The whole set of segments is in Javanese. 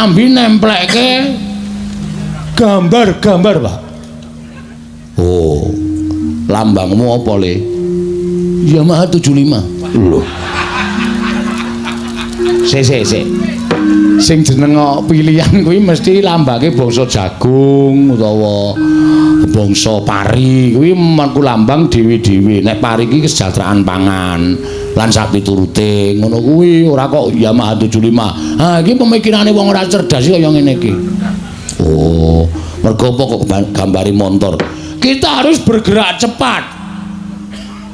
Klambi nemplekke gambar-gambar, Pak. Oh. Lambangmu apa, Le? Yamaha 75. Lho. Sik sik sik. Sing jeneng pilihan kuwi mesti lambange bangsa jagung utawa bangsa pari, kuwi mengku lambang dhewe-dhewe. Nek pari iki kesejahteraan pangan lan sak piturute ngono kuwi, ora kok Yamaha 75. Ha iki pemikirane wong ora cerdas kaya ngene iki. Oh, mergo apa kok gambari motor? Kita harus bergerak cepat.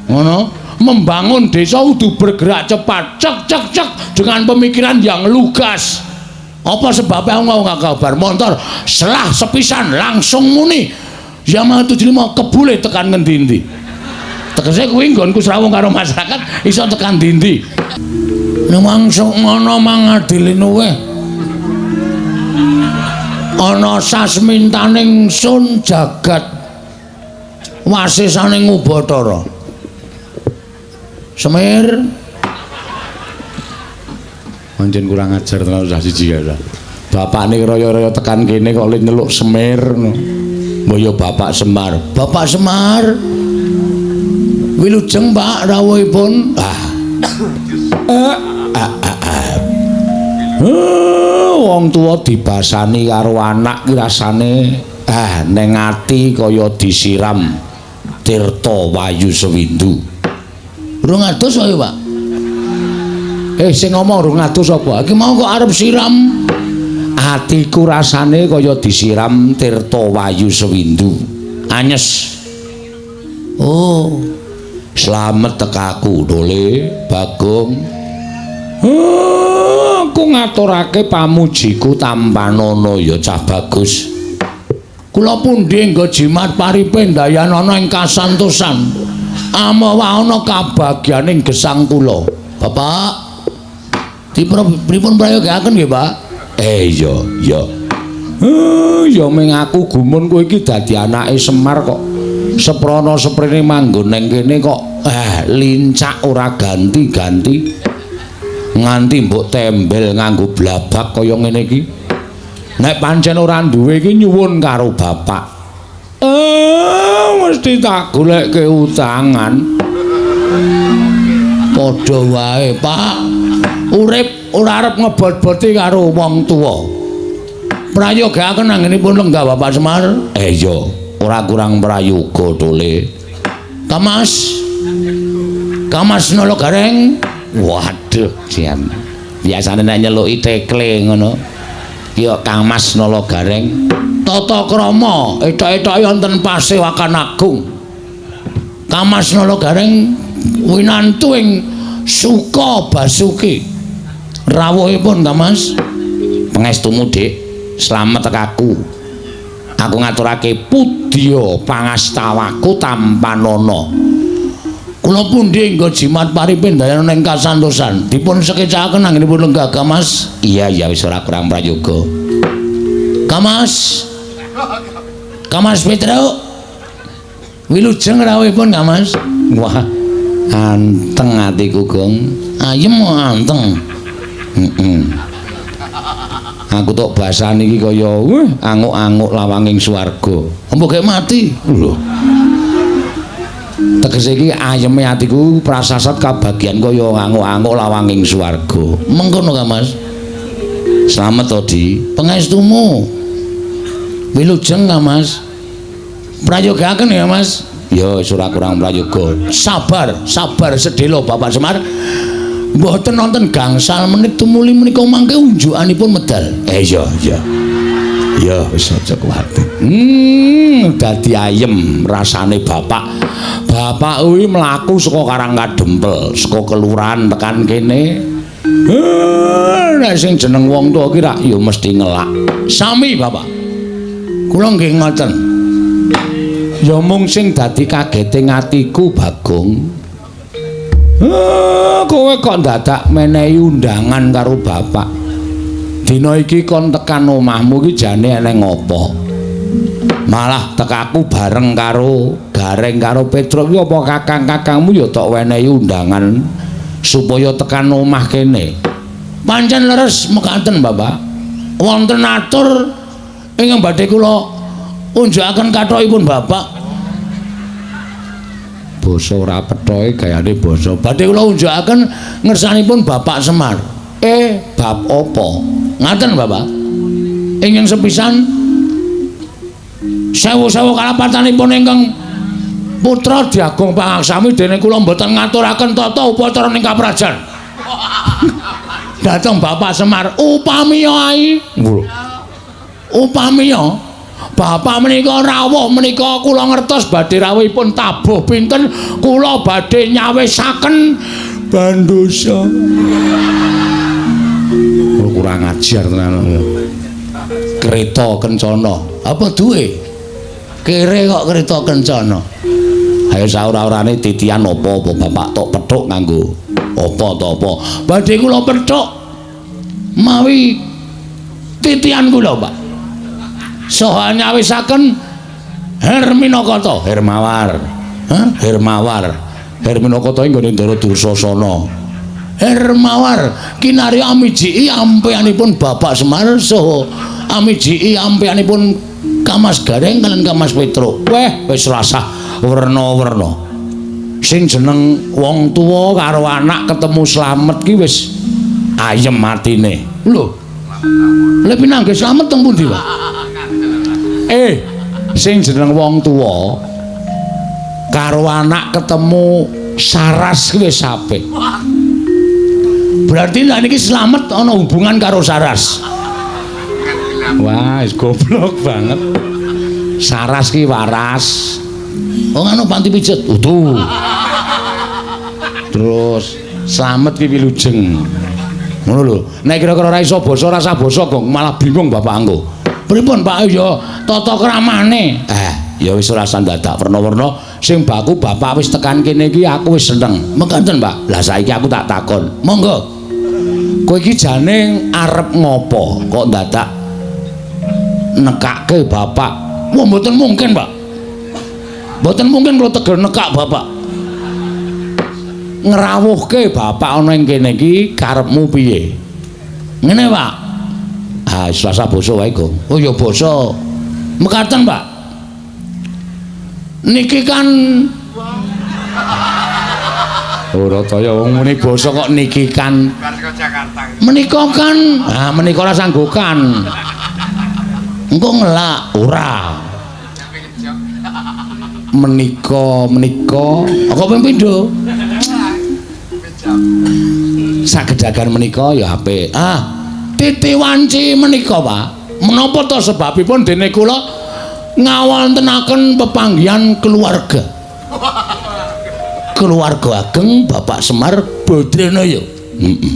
Ngono. Membangun desa kudu bergerak cepat, cek cek cek, dengan pemikiran yang lugas. Apa sebabnya aku mau kabar motor selah sepisan langsung muni Yamaha 75 kebule tekan ngendi-endi. Tegese kuwi nggonku srawung karo masyarakat iso tekan ndi-ndi. Nemangsuk ngono mangadilinuwe. Ana sasmintaning sun jagat wasisaning Ubathara. Semir. Pancen kurang ajar tenan cah siji ya. Bapakne raya-raya tekan kene kok le nyeluk Semir. Mbok ya Bapak Semar. Bapak Semar. Wilujeng Pak rawuhipun. Ah. Ah, ah, ah, ah. Wong tuwa dibasani karo anak ki rasane ah ning ati kaya disiram tirta wayu sewindu. Rung adus ayo, Pak. Sing ngomong rung adus apa? Iki mau kok arep siram. Atiku rasane kaya disiram tirta wayu sewindu. Anyes. Oh. Slamet tekaku, Dole, Bagong. Oh, aku ngaturake pamujiku tampanana ya cah bagus. Kula pundi nggo jimat paripe ndayanana ing kasantosan. Amawa ana kabagyaning gesang kula. Bapak, dipun prayogakaken nggih, Pak? Iya, iya. Ya ming aku gumun kowe iki dadi anake Semar kok seprana seprene manggon ning kene kok lincak ora ganti-ganti. Nganti mbok tembel nganggo blabak kaya ngene iki. Nek pancen ora duwe iki nyuwun karo bapak. Mesti tak golekke utangan. Padha wae, Pak. Urip ora arep ngebot-boti karo wong tuwa. Prayogakaken anggenipun lenggah Bapak Semar. Iya, ora kurang prayoga, Tole. Kamas. Kamas Nala Gareng. Waduh, jan. Biasane nek nyeluki tekle ngono. Ki kok Kang Mas Nala Gareng. Tata krama etok-etoke wonten Pasewakan Agung. Kang Mas Nala Gareng winantu ing Suka Basuki. Rawuhipun Kang Mas. Pangestumu, Dik. Slamet tekaku. Aku ngaturake pudya pangastawaku tampanana. Kula pundi nggo jimat paripe ndayana ing kasantosan. Dipun sekecakaken anggenipun lenggah Kang Mas. Iya, iya wis ora kurang prayoga. Kang Mas. Kang Mas Petruk. Wilujeng rawuhipun Kang Mas. Wah, anteng atiku, Gong. Ayem anteng. Heeh. Aku tok basane iki kaya anguk-anguk lawanging swarga. Mbok gek mati. Lho. Tegese iki ayeme atiku prasasat kabagian kaya anguk-anguk lawanging swarga. Mengkono Kang Mas. Slamet to, Di. Pangestumu. Wilujeng Kang Mas. Prayogakaken ya, Mas. Ya wis ora kurang prayoga. Sabar, sabar sedhela Bapak Semar. Mboten wonten gangsal menit tumuli menika mangke unjukanipun medal. Iya, iya. Ya wis aja kuwatir. Dadi ayem rasane bapak. Bapak kuwi mlaku saka Karang Kadempel, saka kelurahan tekan kene. Nek sing jeneng wong tuwa ki rak ya mesti ngelak. Sami, Bapak. Kula nggih ngoten. Ya mung sing dadi kagete atiku, Bagong. Kowe kok dadak menehi undangan karo bapak. Dina iki kon tekan omahmu iki jane eneng apa? Malah tekaku bareng karo Gareng karo Petruk iki apa kakang-kakangmu ya tok wenehi undangan supaya tekan omah kene. Pancen leres mekaten, Bapak. Wonten atur ingkang badhe kula unjukaken kathokipun Bapak. Basa ora pethoe gayane basa. Badhe kula unjukaken ngersanipun Bapak Semar. Bab apa? Ngaten Bapak. Ingkang sepisan sewu-sewu kalapatanipun ingkang putra Diagung Pangaksami dene kula mboten ngaturaken tata upacara ing kaprajan. Dhateng Bapak Semar upamiya ai. Upamiya Bapak menika rawuh menika kula ngertos badhe rawuhipun tabuh pinten kula badhe nyawisaken bandosa. Kurang ajar tenan. Kereta kencana. Apa duwe? Kere kok kereta kencana. Ayo saura-urane titian apa-apa Bapak tok pethuk nganggo apa to apa. Badhe kula pethuk mawi titian kula, Pak. Saha nyawisaken Herminakata, Hermawar. Hah? Hermawar. Herminakata nggone Ndara Dursasana. Hermawar kinarya amijiki ampeanipun Bapak Semar saha amijiki ampeanipun Kamas Gareng kalian Kamas Petruk. Weh, wis rasah werna-werna. Sing jeneng wong tuwa karo anak ketemu slamet ki wis ayem atine. Lho. Lha pinanggih slamet teng pundi, Pak? Sing jeneng wong tuwa karo anak ketemu saras ki wis apik. Berarti lha niki slamet ana hubungan karo saras. Wah, wis goblok banget. Saras ki waras. Oh ngono panti pijet. Utuh. Terus slamet ki wilujeng. Ngono lho. Nek kira-kira ora iso basa ora usah basa, Gong, malah bingung bapak engko. Pripun Pak? Ya tata kramane. Ya wis ora usah dadak werna-werna. Sing baku bapak wis tekan kene iki aku wis seneng. Mekaten, Pak. Lah saiki aku tak takon. Monggo. Kowe iki jane arep ngopo kok dadak nekake bapak? Wah, mboten mungkin, Pak. Mboten mungkin kula tegel nekak bapak. Ngrawuhke bapak ana ing kene iki karepmu piye? Ngene, Pak. Ah, selasa basa wae, Gong. Oh ya basa. Mekaten, Pak. Niki kan ora kaya wong muni basa kok niki kan. Menika kan, ah menika ora sanggukan. Engko ngelak ora. Menika menika kok ping pindho? Sagedagan menika ya apik. Ah, titi wanci menika, Pak. Menapa to sebabipun dene kula ngawontenaken pepanggihan keluarga. Keluarga ageng Bapak Semar Badranaya. Heeh.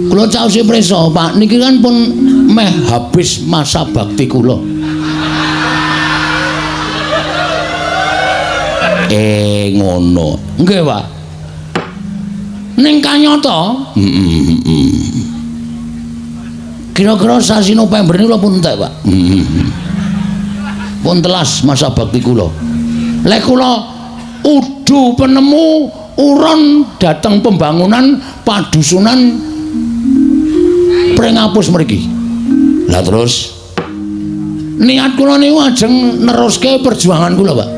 Kula caosi prisa, Pak, niki kan pun meh habis masa bakti kula. Ngono. Nggih, Pak. Ning kanyata, Kira-kira sasi November niku kula pun entek, Pak. Pun telas masa bakti kula. Lek kula udu penemu urun dateng pembangunan padusunan Pringapus mriki. Lah terus niat kula niku ajeng neruske perjuangan kula, Pak.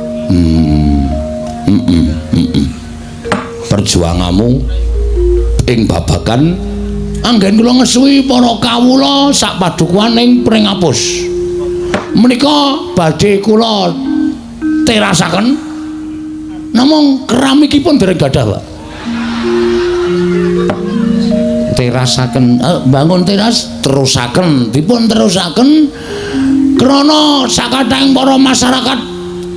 Perjuanganmu ing babagan anggen kula ngesuwi para kawula sak padukuhan ing Pringapus. Menika badhe kula terasaken namung keramikipun dereng gadah, Pak. Terasaken, bangun teras terusaken, dipun terusaken krana sakathahing para masyarakat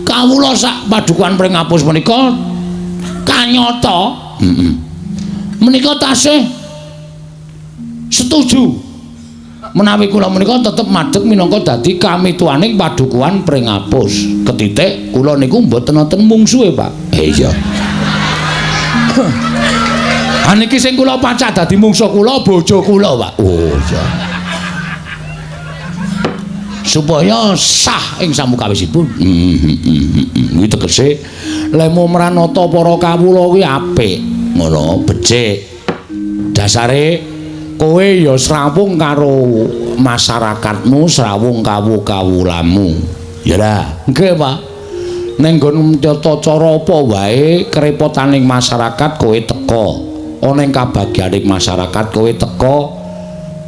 kawula sak padukuhan Pringapus menika kanyata menika tasih setuju menawi kula menika tetep madeg minangka dadi kamituwaning padukuhan Pringapus. Ketitik kula niku mboten wonten mungsuhe, Pak. Iya. Ha niki sing kula pacak dadi mungsuh kula bojo kula, Pak. Oh iya. Supaya sah ing samukawisipun. Kuwi tegese lemo mranata para kawula kuwi apik, ngono, becik. Dasare Kowe ya srawung karo masyarakatmu, srawung kawula-kawulamu. Ya lah, nggih, Pak. Ning nggon tata cara apa wae kerepotaning masyarakat kowe teka. Ana ing kabagyaning masyarakat kowe teka.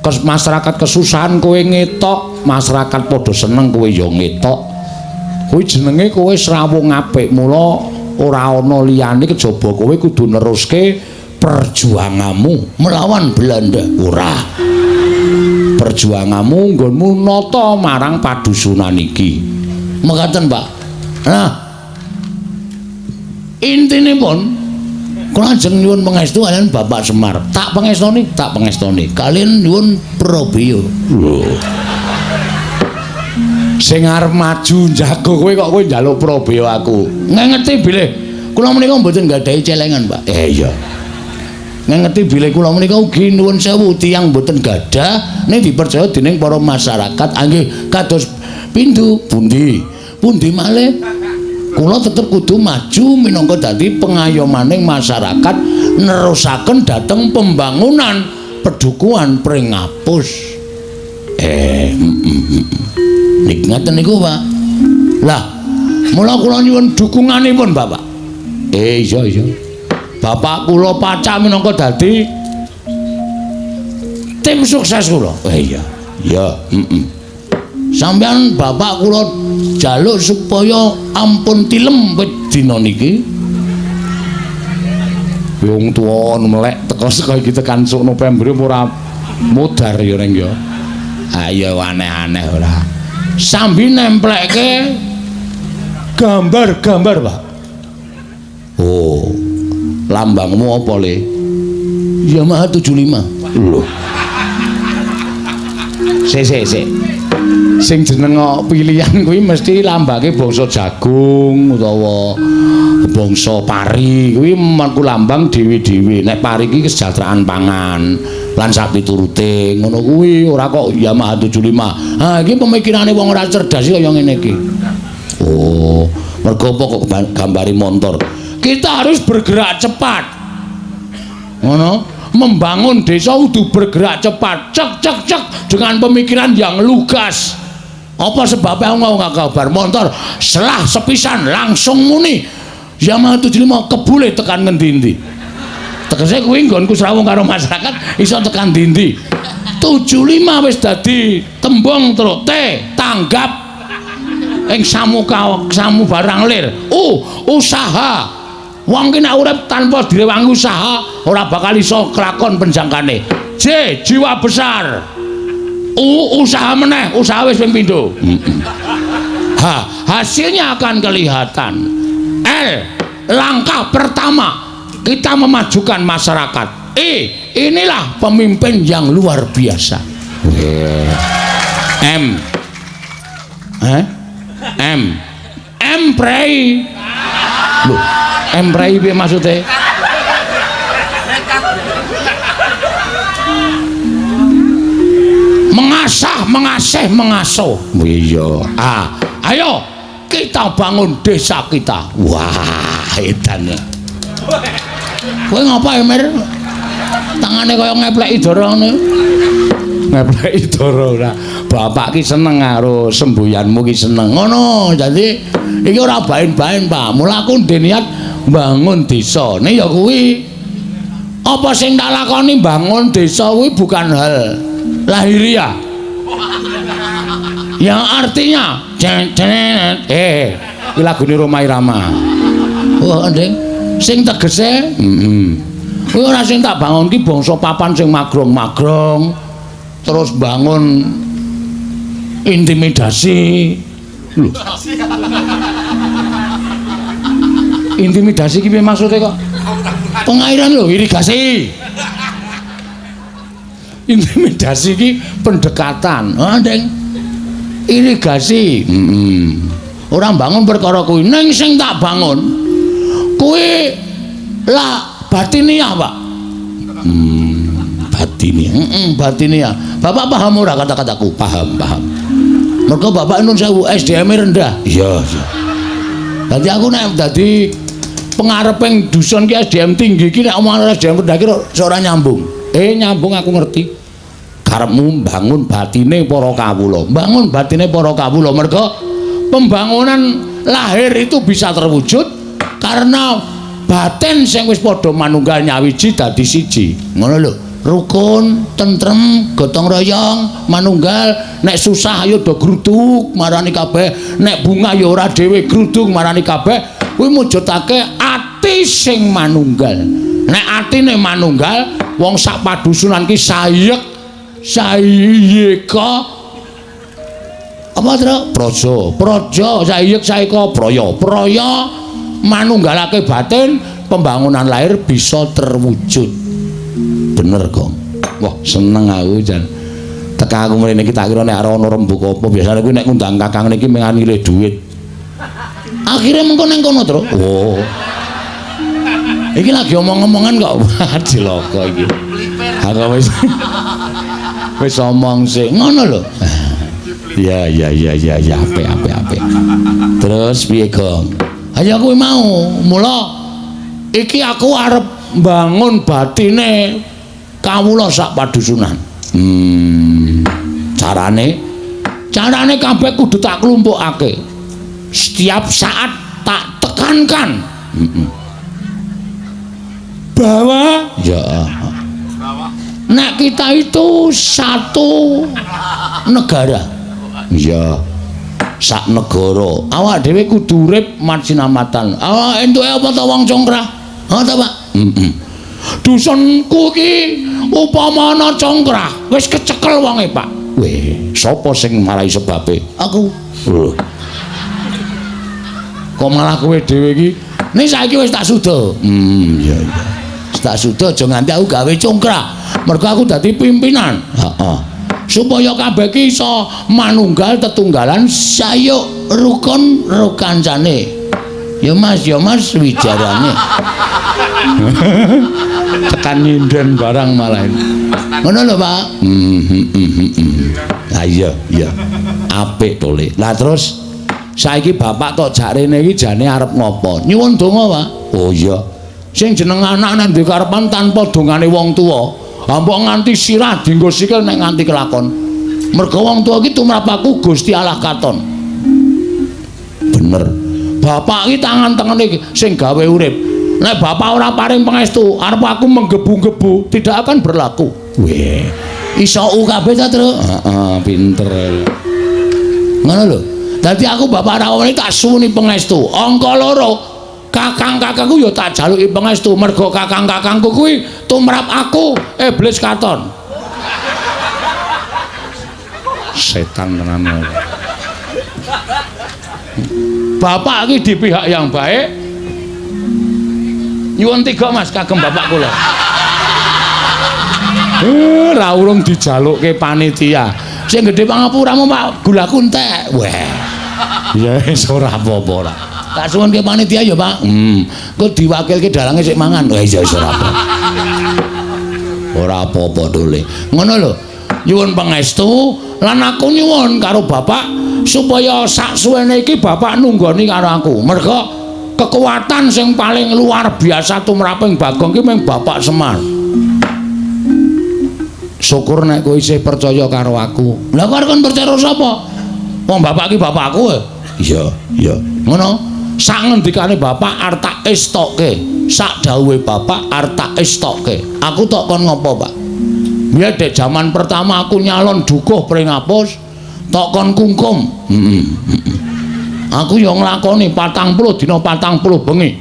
Masyarakat kesusahan kowe ngetok, masyarakat padha seneng kowe ya ngetok. Kuwi jenenge kowe srawung apik, mula ora ana liyane kejaba kowe kudu neruske perjuanganmu melawan Belanda. Ora. Perjuanganmu nggonmu nata marang padusunan iki. Mekaten, Pak. Nah, intinipun kula ajeng nyuwun pangestu kaliyan Bapak Semar. Tak pangestoni, tak pangestoni. Kaliyan nyuwun prabeya. Lho. Sing arep maju njago kowe kok kowe njaluk prabeya aku. Ngengeti bilih kula menika mboten nggadahi celengan, Pak. Iya. Ngengeti bilih kula menika ugi nuwun sewu tiyang mboten gadah ning dipercaya dening para masyarakat anggih kados pindu pundi. Pundi malih kula tetep kudu maju minangka dadi pengayomaning masyarakat nerusaken dhateng pembangunan pedukuhan Pringapus. Niki ngaten niku, Pak. Lah, mula kula nyuwun dukunganipun, Bapak. Iya iya. Bapak kula pacak minangka dadi tim sukses kula. Iya. Iya, heeh. Sampeyan bapak kula jaluk supaya ampun tilem wit dina niki. Wong tuwa melek teko saka iki tekan sok November ora modar ya ning ya. Ayo aneh-aneh ora. Sambi nemplekke gambar-gambar, Pak. Oh. Lambangmu apa, Le? Yamaha 75. Lho. Sik sik sik. Sing jeneng pilihan kuwi mesti lambange bangsa jagung utawa bangsa pari kuwi mengku lambang dhewe-dhewe. Nek pari iki kesejahteraan pangan lan sak piturute ngono kuwi ora kok Yamaha 75. Ha iki pemikirane wong ora cerdas kaya ngene iki. Oh, mergo apa kok gambari montor? Kita harus bergerak cepat. Ngono. Membangun desa kudu bergerak cepat, cek cek cek dengan pemikiran yang lugas. Apa sebabnya aku mau kabar motor selah sepisan langsung muni Yamaha 75 kebule tekan ngendi-endi. Tegese kuwi nggonku srawung karo masyarakat iso tekan ndi-ndi. 75 wis dadi tembung terus T tanggap ing samuka samu barang lir. U usaha. Wong ki nek urip tanpa direwangi usaha ora bakal iso kelakon penjangkane. J jiwa besar. U usaha meneh, usaha wis ping pindho. H hasilnya akan kelihatan. L langkah pertama kita memajukan masyarakat. I inilah pemimpin yang luar biasa. M M M prei. Loh, M prei piye maksudnya? Mengasah, mengasih, mengasuh. Iya. Ah, ayo kita bangun desa kita. Wah, edan. Kowe ngapa ya, Mir? Tangane kaya ngepleki dara ngene. Ngepleki dara ora. Bapak ki seneng karo semboyanmu ki seneng. Ngono, dadi iki ora baen-baen, Pak. Mula aku ndek niat bangun desa. Ne ya kuwi. Apa sing tak lakoni bangun desa kuwi bukan hal lahiriah. Yang artinya iki lagune Rhoma Irama. Wah, Nding, sing tegese heeh. Kuwi ora sing tak bangun ki bangsa papan sing magrong-magrong terus bangun intimidasi. Lho. Intimidasi ki piye maksude kok? Pengairan lho, irigasi. Intimidasi ki pendekatan. Ah, Nding. Irigasi. Heeh. Ora bangun perkara kuwi, ning sing tak bangun kuwi lah batiniah, Pak. Batiniah. Heeh, batiniah. Bapak paham ora kata-kataku? Paham, paham. Mergo bapak nun sewu SDM rendah. Iya, iya. Dadi aku nek dadi pengareping dusun ki SDM tinggi ki nek omongan SDM rendah ki ora nyambung. Nyambung aku ngerti. Karepmu bangun batine para kawula. Bangun batine para kawula merga pembangunan lahir itu bisa terwujud karena batin sing wis padha manunggal nyawiji dadi siji. Ngono lho. Rukun, tentrem, gotong royong, manunggal, nek susah ayo do gruduk marani kabeh, nek bunga ya ora dhewe gruduk marani kabeh, kuwi mujudake ati sing manunggal. Nek atine manunggal, wong sak padusunan ki sayek sayeka apa Tru? Praja, praja sayek saeka praya, praya manunggalake batin, pembangunan lahir bisa terwujud. Bener, Gong. Wah, seneng aku jan. Teka aku mrene iki tak kira nek arep ana rembug apa, biasane kuwi nek ngundang kakang niki mung nilih duit. Akhire mengko ning kono, Tru. Oh. Iki lagi omong-omongan kok. Cilaka iki. Aku wis wis omong sik ngono lho. Ya ya ya ya ya apik apik apik. Terus piye, Gong? Ayo kuwi mau, mula iki aku arep mbangun batine kawula sak padusunan. Carane carane kabeh kudu tak klumpukake. Setiap saat tak tekankan. Bahwa ya nek kita itu satu negara. Iya. Sak negara. Awak dhewe kudu urip marsinamatan. Awak entuke apa to wong congkrah? Ha ta, Pak? Heeh. Dusunku iki upama ana congkrah, wis kecekel wonge, Pak. Weh, sapa sing marai sebabe? Aku. Lho. Kok malah kowe dhewe iki? Ning saiki wis tak suda. Iya iya. Wis tak suda aja nganti aku gawe congkrah. Mergo aku dadi pimpinan. Heeh. Supaya kabeh iki iso manunggal tetunggalan sayuk rukun rukancane. Ya Mas, ya Mas wijarane. Tekan nyinden barang malah. Ngono lho, Pak. Ha iya, iya. Apik to, Le. Lah terus saiki bapak tok jak rene iki jane arep ngopo? Nyuwun donga, Pak. Oh iya. Sing jeneng anak nek duwe karepan tanpa dongane wong tuwa, mbok nganti sirah dienggo sikil nek nganti kelakon. Mergo wong tuwa iki tumrap aku Gusti Allah katon. Bener. Bapak iki tangan tengene sing gawe urip. Nek bapak ora paring pangestu, arep aku menggebu-gebu tidak akan berlaku. Weh, iso u kabeh ta, Tru? Heeh, pinter. Ngono lho. Dadi aku bapak rawuh tak suwuni pangestu. Angka loro, kakang-kakangku ya tak jaluki pangestu mergo kakang-kakangku kuwi tumrap aku iblis katon. Setan tenan. Bapak iki di pihak yang baik. Nyuwun tiga Mas kagem bapak kula. Ra urung dijalukke panitia. Sing gedhe pangapuramu Pak, gulaku entek. Weh. Ya wis ora apa-apa ora. Tak suwunke panitia ya, Pak. Engko diwakilke dalange sik mangan. Wah iya wis ora apa. Ora apa-apa dole. Ngono lho. Nyuwun pangestu lan aku nyuwun karo bapak supaya sak suwene iki bapak nunggoni karo aku. Mergo kekuatan sing paling luar biasa tumraping Bagong ki mung Bapak Semar. Syukur nek kowe isih percaya karo aku. Lah kowe arep percaya karo sapa? Wong bapak ki bapakku. Iya, iya. Ngono. Sak ngendikane bapak arep tak estoke. Sak dawuhe bapak arep tak estoke. Aku tok kon ngopo, Pak? Biyen dek jaman pertama aku nyalon dukuh Pringapus, tok kon kungkum. Heeh. Aku ya nglakoni 40 dina 40 bengi.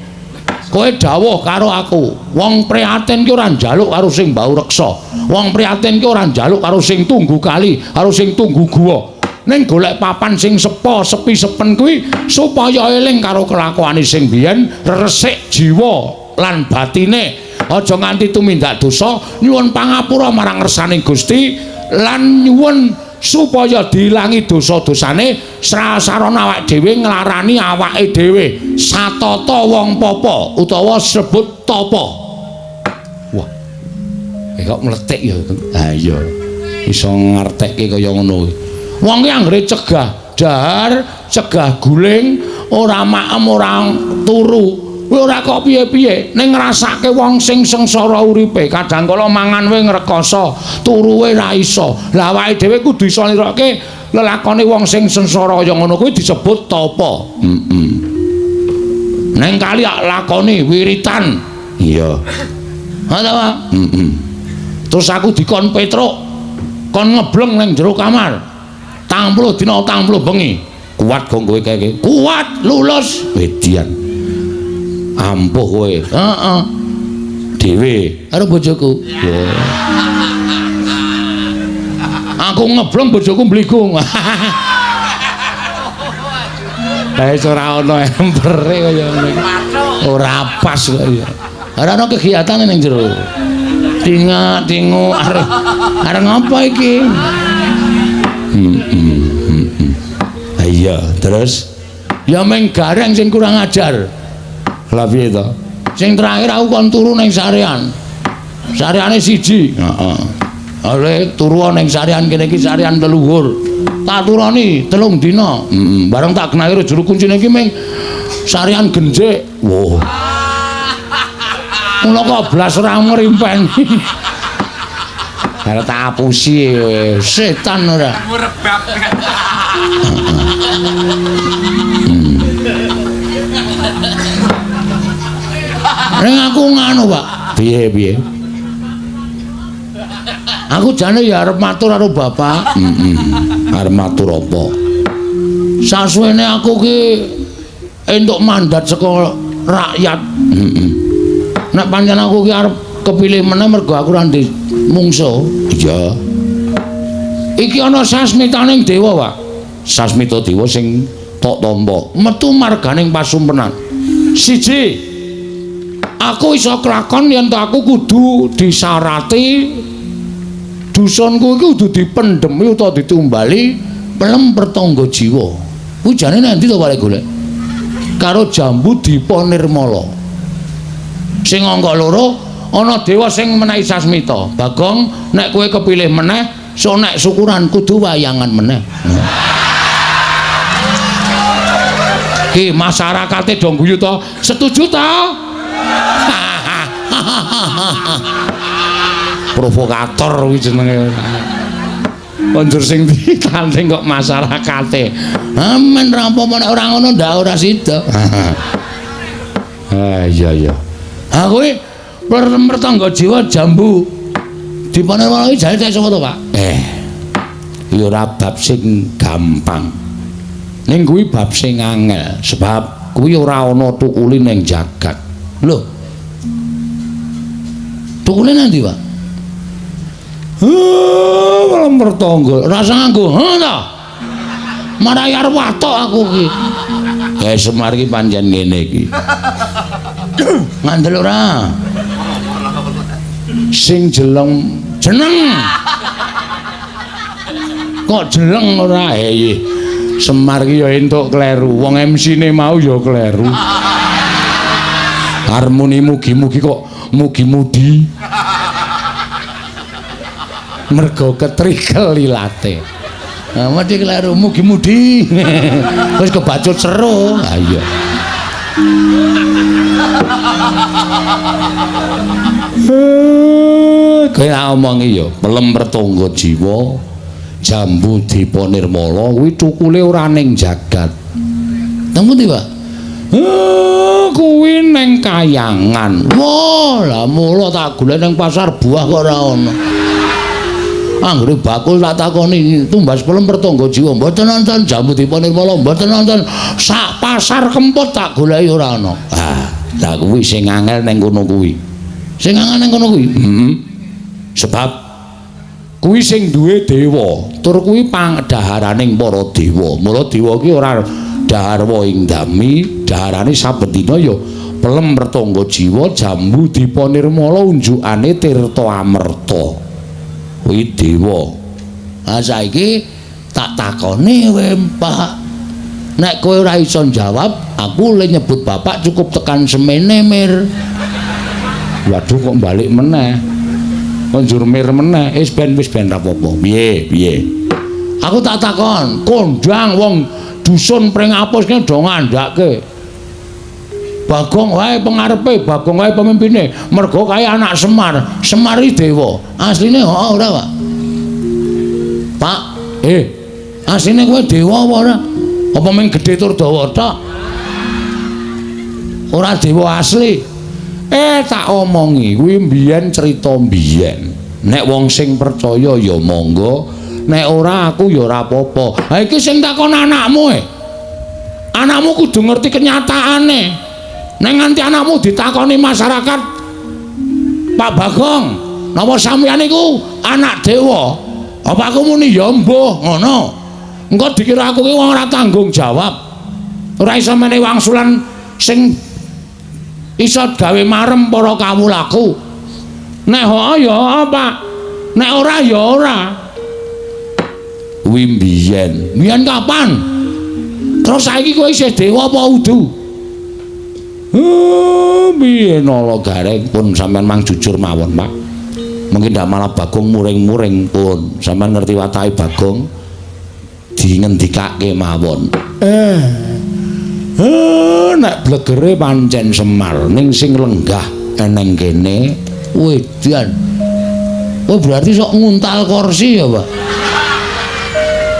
Kowe dawuh karo aku, wong prihatin ki ora njaluk karo sing bau reksa. Wong prihatin ki ora njaluk karo sing tunggu kali, karo sing tunggu guwa. Ning golek papan sing sepo, sepi sepen kuwi supaya eling karo kelakuane sing biyen, resik jiwa lan batine. Aja nganti tumindak dosa, nyuwun pangapura marang ngersaning Gusti lan nyuwun supaya diilangi dosa-dosane srasarana awake dhewe nglarani awake dhewe satata wong papa utawa sebut tapa. Wah. Kok mletik ya. Ha iya. Iso ngertekke kaya ngono kuwi. Wong ki anggere cegah dahar, cegah guling, ora maem, ora turu. Kowe ora kok piye-piye, ning ngrasake wong sing sengsara uripe, kadang kala mangan wae ngrekoso, turu wae ra iso. Lah awake dhewe kudu iso nirokke lelakone wong sing sengsara kaya ngono kuwi disebut tapa. Heeh. Neng kali lakoni wiritan. Iya. Ha ta, Pak? Heeh. Terus aku dikon Petruk, kon ngebleng ning jero kamar. 40 dina 40 bengi. Kuat kok kowe kae? Kuat, lulus. Wedian. Ampuh kowe. Heeh. Dhewe karo bojoku. Aku ngebleng bojoku mbligung. Lah ora ana empere kaya ngene iki. Ora pas kok ya. Ora ana kegiatan ning jero. Tingak-tingu arep arep ngapa iki? Iya, terus ya meng gareng sing kurang ajar. Lah piye to? Sing terakhir aku kon turu ning sarean. Sareane siji. Heeh. Ale turu ning sarean kene iki sarean leluhur. Tak turoni 3 dina. Heeh. Bareng tak genahi juru kuncine iki meng sarean genjik. Wah. Mula kok blas ora ngrimpeni. Arep tak apusi setan ora. Rebab. Ning aku nganu, Pak. Piye-piye? Aku jane ya arep matur karo bapak. Heeh. Arep matur apa? Sasuwene aku ki entuk mandat saka rakyat. Heeh. Nek pancen aku ki arep kepilih meneh mergo aku ora ndek mungsuh. Iya. Iki ana sasmitaning dewa, Pak. Sasmita dewa sing tok tampa metu marganing pasumpenan. Siji, aku iso kelakon yen aku kudu disarati dusunku iki kudu dipendhemi utawa ditumbali pelem pertangga jiwa. Kuwi jane nang ndi to Pak golek? Karo jambu Dipa Nirmala. Sing angka loro ana dewa sing menehi sasmita. Bagong, nek kowe kepilih meneh, so nek syukuran kudu wayangan meneh. Ki masyarakate do guyu to? Setuju to? Provokator kuwi jenenge. Konjur sing ditanding kok masyarakate. Amen ra apa-apa nek ora ngono ndak ora sida. Ah iya iya. Ha kuwi pertangga jiwa jambu Dipa Nirmala iki jane sapa to, Pak? Ya ora bab sing gampang. Ning kuwi bab sing angel sebab kuwi ora ana tukule ning jagat. Lho. Tukule nang ndi, Pak? Heh, malah mertangga. Rasa nganggo, ha ta? Marai arep watok aku iki. Eh Semar iki pancen ngene iki. Ngandel ora? Sing jeleng jeneng. Kok jeleng ora? Eh Semar iki ya entuk kleru. Wong MC-ne mau ya kleru. Harmoni mugi-mugi kok mugi-mudi. Mergo ketrikel ilate. Nah, mesti kleru mugi-mudi. Wis kebacut seru. Ha iya. Kowe omongi ya, pelem pertangga jiwa, jambu Dipa Nirmala kuwi tukule ora ning jagat. Nang pundi, Pak? Kuwi ning kayangan. Wah, lah mula tak golek ning pasar buah kok ora ana. Anggere bakul tak takoni tumbas pelem pertangga jiwa mboten nonton jambu Dipa Nirmala mboten nonton sak pasar Kempot tak goleki ora ana. Ah, lah kuwi sing angel ning kono kuwi. Sing angel ning kono kuwi. Heeh. Sebab kuwi sing duwe dewa, tur kuwi pangdaharaning para dewa. Mula dewa ki ora dahar ing dami, daharane saben dina ya pelem pertangga jiwa jambu Dipa Nirmala unjukane Tirta Amerta. Kuwi dewa. Ha saiki tak takoni kowe, Pak. Nek kowe ora iso njawab, aku le nyebut bapak cukup tekan semene, Mir. Waduh kok balik meneh. Kok njur mir meneh. Wis ben ra apa-apa. Piye, piye? Aku tak takon, kondang wong dusun Pringapus ki do ngandhake. Bagong wae pengarepe, Bagong wae pemimpine. Mergo kae anak Semar, Semar iki dewa. Asline heeh ora, Pak? Pak, asline kowe dewa apa ora? Apa mung gedhe tur dawa tok? Ora dewa asli. Tak omongi, kuwi mbiyen cerita mbiyen. Nek wong sing percaya ya monggo, nek ora aku ya ora apa-apa. Ha iki sing takon anakmu e. Anakmu kudu ngerti kenyataane. Nek nganti anakmu ditakoni masyarakat, Pak Bagong, napa sampeyan iku anak dewa? Apa aku muni ya mbuh ngono. Engko dikira aku ki wong ora tanggung jawab. Ora iso menehi wangsulan sing iso gawe marem para kawulaku. Nek heeh ya heeh, Pak. Nek ora ya ora. Kuwi mbiyen. Mbiyen kapan? Terus saiki kowe isih dewa apa udu? Mbiyen ala gareng pun sampean mang jujur mawon, Pak. Mungkin ndak malah Bagong muring-muring pun. Sampean ngerti watake Bagong dingendikake mawon. Nek blegere pancen Semar ning sing lenggah eneng kene wedan. Oh berarti sok nguntal kursi ya, Pak?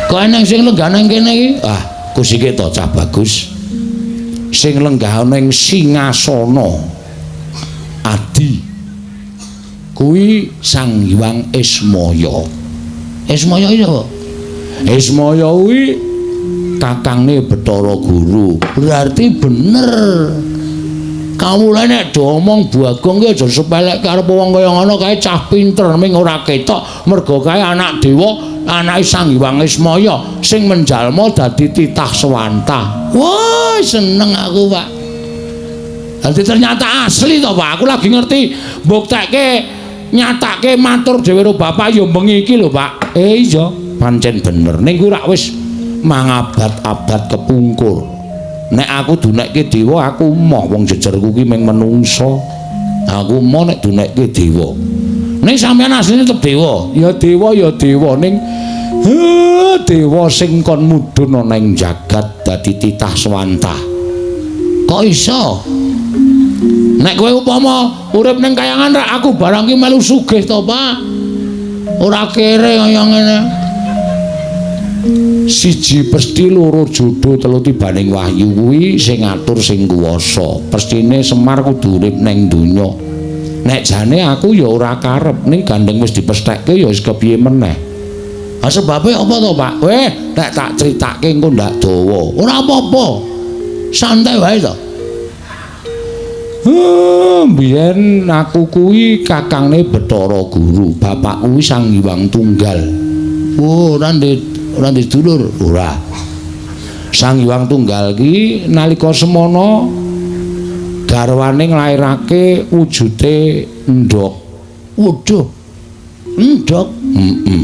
Kok eneng sing lenggah nang kene iki? Ah, kusike to cah bagus. Sing lenggah ning singasana Adi kuwi Sang Hyang Ismaya. Ismaya iki sapa? Ismaya kuwi kakangne Bathara Guru. Berarti bener. Kawula nek do omong Bagong ki aja sepelekke karo wong kaya ngono kae cah pinter ming ora ketok mergo kae anak dewa, anake Sang Hyang Ismaya sing menjalma dadi titah swantah. Wah, seneng aku, Pak. Dadi ternyata asli to, Pak. Aku lagi ngerti mbuktekke nyatake matur dhewe karo bapak ya bengi iki lho, Pak. Iya, pancen bener. Ning kuwi rak wis mangabad-abad kepungkur. Nek aku dunekke dewa aku moh wong jejerku ki mung menungsa. Aku moh nek dunekke dewa. Ning sampeyan asline tetep dewa. Ya dewa ya dewa ning dewa sing kon mudhun ana ing jagat dadi titah swantah. Kok iso? Nek kowe upama urip ning kayangan rak aku barang ki melu sugih to, Pak. Ora kere kaya ngene. Siji pesti loro jodo telu tibaning wahyu kuwi sing ngatur sing kuwasa. Pestine Semar kudu urip ning donya. Nek jane aku ya ora karep ning gandeng wis dipesthekke ya wis kepiye meneh. Ha sebabe apa to, Pak? Weh, nek tak critake engko ndak dawa. Ora apa-apa. Santai wae to. Mbiyen aku kuwi kakangne Bathara Guru, bapak kuwi Sang Hyang Tunggal. Oh, ora ndek dulur, ora. Sang Hyang Tunggal ki nalika semono garwane nglairake wujute endhog. Waduh. Endhog? Heeh.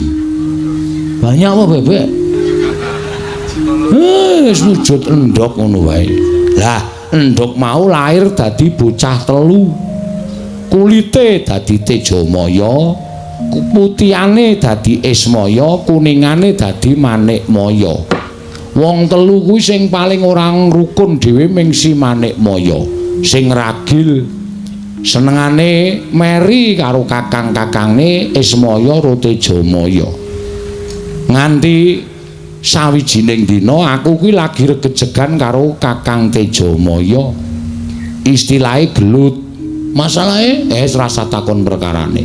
Banyak apa bebek? Wis wujud endhog ngono wae. Lah, endhog mau lahir dadi bocah telu. Kulite dadi Tejamaya, putihane dadi Ismaya, kuningane dadi Manikmaya. Wong telu kuwi sing paling ora rukun dhewe ming si Manikmaya. Sing ragil senengane meri karo kakang-kakangne Ismaya ro Tejamaya. Nganti sawijining dina aku kuwi lagi regejegan karo Kakang Tejamaya. Istilahe gelut. Masalahe rasa takon perkarane.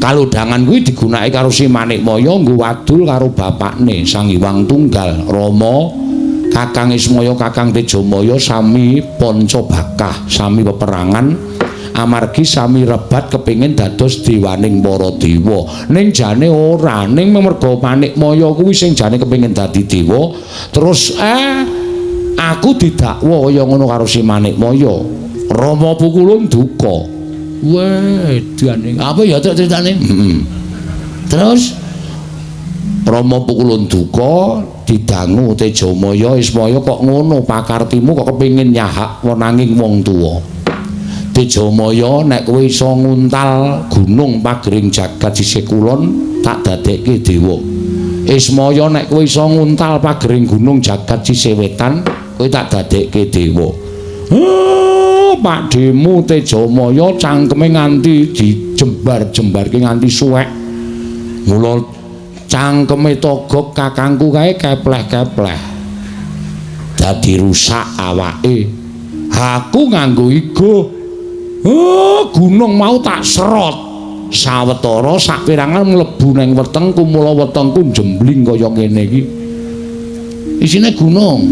Kalodhangan kuwi digunakake karo si Manikmaya nggo wadul karo bapakne Sang Hyang Tunggal Rama. Kakang Ismaya Kakang Tejamaya sami panca bakah, sami peperangan amargi sami rebat kepingin dados dewaning para dewa. Ning jane ora, ning merga Manikmaya kuwi sing jane kepingin dadi dewa, terus aku didakwa kaya ngono karo si Manikmaya. Rama Pukulun duka. Wedane. Apa ya critane? Heeh. Terus Rama Pukulun duka didangu Tejamaya Ismaya kok ngono pakartimu kok kepingin nyahak wenanging wong tuwa. Tejamaya nek kowe iso nguntal gunung pagering jagat sisih kulon tak dadekke dewa. Ismaya nek kowe iso nguntal pagering gunung jagat sisih wetan kowe tak dadekke dewa. Pakdhemu Tejamaya cangkeme nganti dijembar-jembarke nganti suwek. Mula cangkeme Togog kakangku kae kepleh-kepleh. Dadi rusak awake. Aku nganggo igo. Gunung mau tak serot. Sawetara saperangan mlebu nang wetengku, mula wetengku jembling kaya ngene iki. Isine gunung.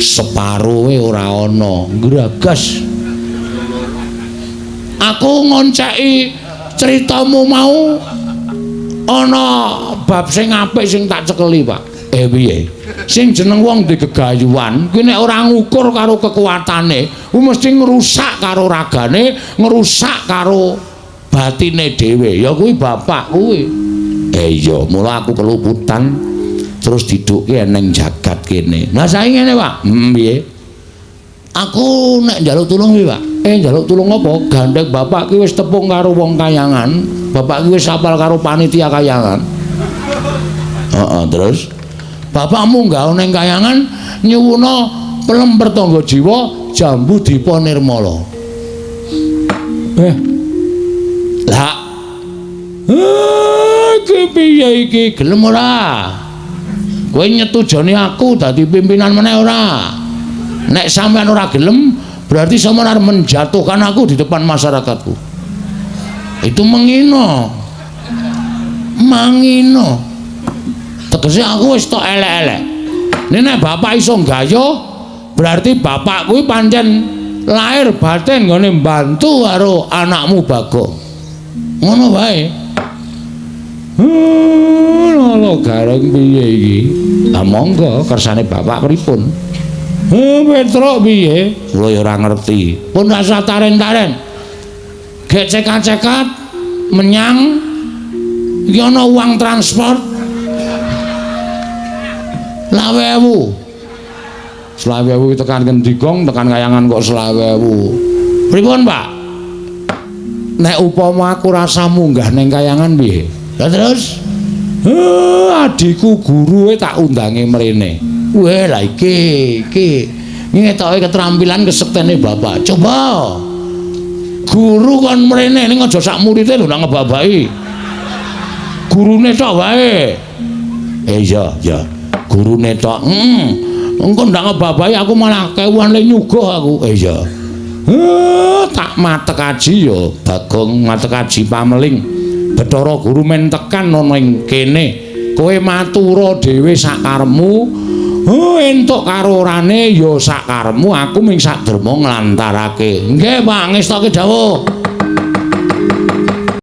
Separoe ora ana, gragas. Aku ngonceki critamu mau ana bab sing apik sing tak cekeli, Pak. Piye? Sing jeneng wong di gegayuhan kuwi nek ora ngukur karo kekuatane, kuwi mesti ngrusak karo ragane, ngrusak karo batine dhewe. Ya kuwi bapak kuwi. Iya, mula aku keluputan terus didukke ning jagat kene. Lah saiki ngene, Pak. Piye? Aku nek njaluk tulung piye, Pak? Njaluk tulung apa? Gandeng bapak ki wis tepung karo wong kayangan, bapak ki wis apal karo panitia kayangan. Heeh, terus bapakmu nggawa ning kayangan nyuwuna pelem pertangga jiwa jambu dipa nirmala. Lah. Iki piye iki? Gelem ora? Kowe nyetujoni aku dadi pimpinan meneh ora? Nek sampean ora gelem, berarti sampean arep menjatuhkan aku di depan masyarakatku. Itu mengino. Mangino. Tegese aku wis tok elek-elek. Nek bapak iso gayuh, berarti bapak kuwi pancen lahir batin nggone mbantu karo anakmu Bagong. Ngono wae. Lho gareng piye iki? Lah monggo kersane bapak pripun? Petruk piye? Kula ya ora ngerti. Pun rasa taren-taren. Gek cekat-cekat menyang iki ana uang transport 20.000. 20.000 tekan ngendi, Gong? Tekan kayangan kok 20.000. Pripun, Pak? Nek upama aku rasa munggah ning kayangan piye? Lah terus adikku guruwe tak undange mrene. Weh, lah iki iki ngetoke keterampilan kesektene bapak. Coba. Guru kon mrene ning aja sak murite lho nang ngebabaki. Gurune tok wae. Iya, iya. Gurune tok. Engko ndak ngebabahi aku malah kewuan le nyuguh aku. Iya. Tak matek aji ya, Bagong matek aji pameling. Bathara Guru men tekan ana ing kene. Kowe matura dhewe sakarepmu. Oh, entuk karo orane ya sakarepmu, aku ming sak derma nglantarake. Nggih, Pak, ngestoke dawuh.